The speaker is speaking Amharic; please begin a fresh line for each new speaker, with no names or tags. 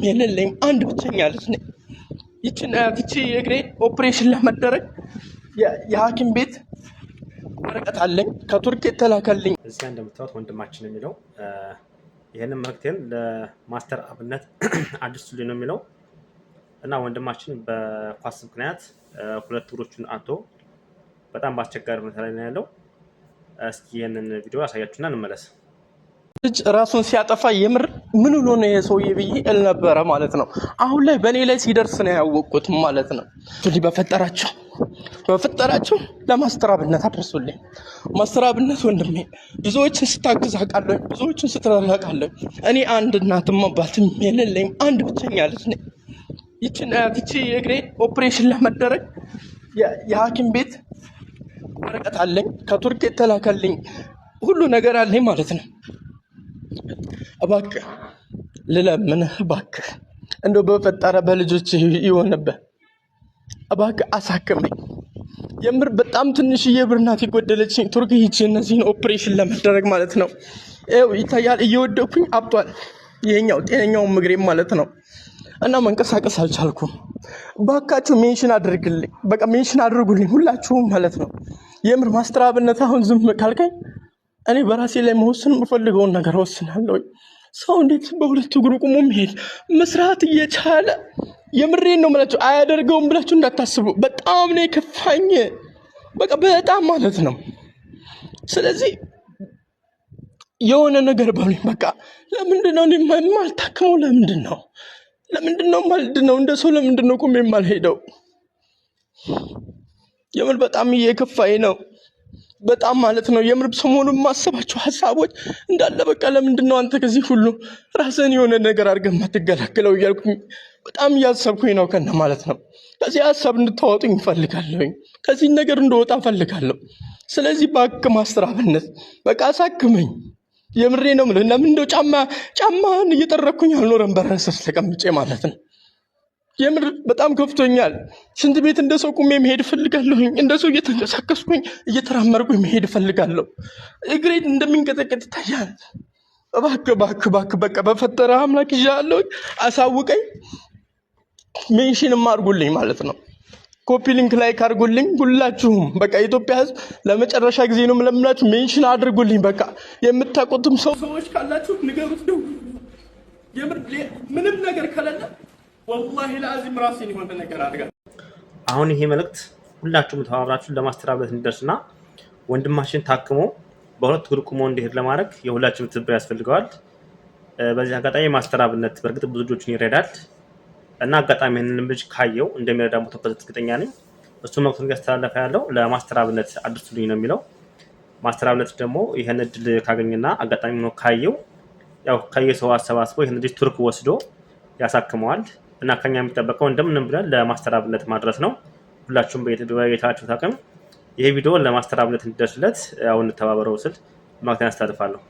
የሌለኝ አንድ ብቸኛ ልጅ ነኝ። ይችን ይቺ እግሬ ኦፕሬሽን ለመደረግ የሐኪም ቤት ወረቀት አለኝ ከቱርክ የተላከልኝ።
እዚያ እንደምታዩት ወንድማችን የሚለው ይህንን መልእክቴን ለማስተር አብነት አድርሱልኝ ነው የሚለው። እና ወንድማችን በኳስ ምክንያት ሁለት እግሮቹን አጥቶ በጣም በአስቸጋሪ ሁኔታ ላይ ነው ያለው። እስኪ ይህንን ቪዲዮ አሳያችሁና እንመለስ።
ልጅ ራሱን ሲያጠፋ የምር ምን ብሎ ነው ይሄ ሰውዬ ብዬ እል ነበረ ማለት ነው። አሁን ላይ በእኔ ላይ ሲደርስ ነው ያወቅኩት ማለት ነው። እንግዲህ በፈጠራቸው በፈጠራቸው ለማስተር አብነት አድርሱልኝ። ማስተር አብነት ወንድሜ ብዙዎችን ስታግዝ አውቃለሁ፣ ብዙዎችን ስትረዳ አውቃለሁ። እኔ አንድ እናትም አባትም የሌለኝ አንድ ብቸኛ ልጅ ነኝ። ይችን ይቺ እግሬ ኦፕሬሽን ለመደረግ የሐኪም ቤት ወረቀት አለኝ ከቱርክ የተላከልኝ ሁሉ ነገር አለኝ ማለት ነው። እባክህ ልለምንህ፣ እባክህ እንደው በፈጠረ በልጆች ይሆንብህ፣ እባክህ አሳክመኝ። የምር በጣም ትንሽዬ ብር ናት የጎደለችኝ ቱርክ ሂጄ እነዚህን ኦፕሬሽን ለመደረግ ማለት ነው። ይኸው ይታያል፣ እየወደኩኝ አብጧል። ይሄኛው ጤነኛውም እግሬም ማለት ነው። እና መንቀሳቀስ አልቻልኩም። ባካችሁ mention አድርግልኝ፣ በቃ mention አድርጉልኝ ሁላችሁም ማለት ነው። የምር ማስተር አብነት አሁን ዝም ካልከኝ እኔ በራሴ ላይ መወሰን የምፈልገውን ነገር ወስናለሁ። ሰው እንዴት በሁለት እግሩ ቆሞ መሄድ መስራት እየቻለ፣ የምሬን ነው የምላችሁ፣ አያደርገውም ብላችሁ እንዳታስቡ። በጣም ነው የከፋኝ፣ በቃ በጣም ማለት ነው። ስለዚህ የሆነ ነገር በሉኝ። በቃ ለምንድን ነው እኔ የማልታክመው? ለምንድን ነው ለምንድን ነው የማልድነው? እንደ ሰው ለምንድን ነው ቆሜ የማልሄደው? የምር በጣም እየከፋኝ ነው። በጣም ማለት ነው። የምር ሰሞኑን የማስባቸው ሀሳቦች እንዳለ በቃ ለምንድን ነው አንተ ከዚህ ሁሉ ራስህን የሆነ ነገር አድርገህ የማትገላገለው እያልኩኝ በጣም እያሰብኩኝ ነው ከነ ማለት ነው። ከዚህ ሀሳብ እንድታወጡኝ እፈልጋለሁኝ። ከዚህ ነገር እንደወጣ እፈልጋለሁ። ስለዚህ እባክህ ማስተር አብነት በቃ አሳክመኝ። የምሬ ነው የምልህ። ለምን እንደው ጫማህን እየጠረኩኝ አልኖረም በረሰስ ተቀምጬ ማለት ነው። የምር በጣም ከፍቶኛል። ሽንት ቤት እንደ ሰው ቁሜ መሄድ እፈልጋለሁኝ። እንደ ሰው እየተንቀሳቀስኩኝ እየተራመርኩኝ መሄድ እፈልጋለሁ። እግሬ እንደሚንቀጠቀጥ ይታያል። እባክህ እባክህ እባክህ በቃ በፈጠረ አምላክ ይዣለሁኝ፣ አሳውቀኝ። mention ም አድርጉልኝ ማለት ነው። copy link like አድርጉልኝ ሁላችሁም። በቃ የኢትዮጵያ ሕዝብ ለመጨረሻ ጊዜ ነው የምለምላችሁ፣ mention አድርጉልኝ። በቃ የምታውቁትም ሰዎች ካላችሁ ንገሩት። ደውሉ። የምር ምንም ነገር ከሌለ ወላሂ ለአዚም ራሴን የሆነ ነገር አድርጋለሁ።
አሁን ይሄ መልእክት ሁላችሁም ተባብራችሁ ለማስተር አብነት እንዲደርስና ወንድማችን ታክሞ በሁለት እግሩ ቆሞ እንዲሄድ ለማድረግ የሁላችንም ትብብር ያስፈልገዋል። በዚህ አጋጣሚ ማስተር አብነት በእርግጥ ብዙ ልጆችን ይረዳል እና አጋጣሚ ይህንን ልጅ ካየው እንደሚረዳ 100% እርግጠኛ ነኝ። እሱ መልዕክቱን እያስተላለፈ ያለው ለማስተር አብነት አድርሱልኝ ነው የሚለው። ማስተር አብነት ደግሞ ይህን እድል ካገኘና አጋጣሚ ሆኖ ካየው ያው ከየሰው አሰባስቦ ይህን ልጅ ቱርክ ወስዶ ያሳክመዋል። እና ከኛ የሚጠበቀው እንደምንም ብለን ለማስተር አብነት ማድረስ ነው። ሁላችሁም በየቻላችሁት አቅም ይሄ ቪዲዮ ለማስተር አብነት እንዲደርስለት ያው እንተባበረው ስል መልዕክቴን አስተላልፋለሁ።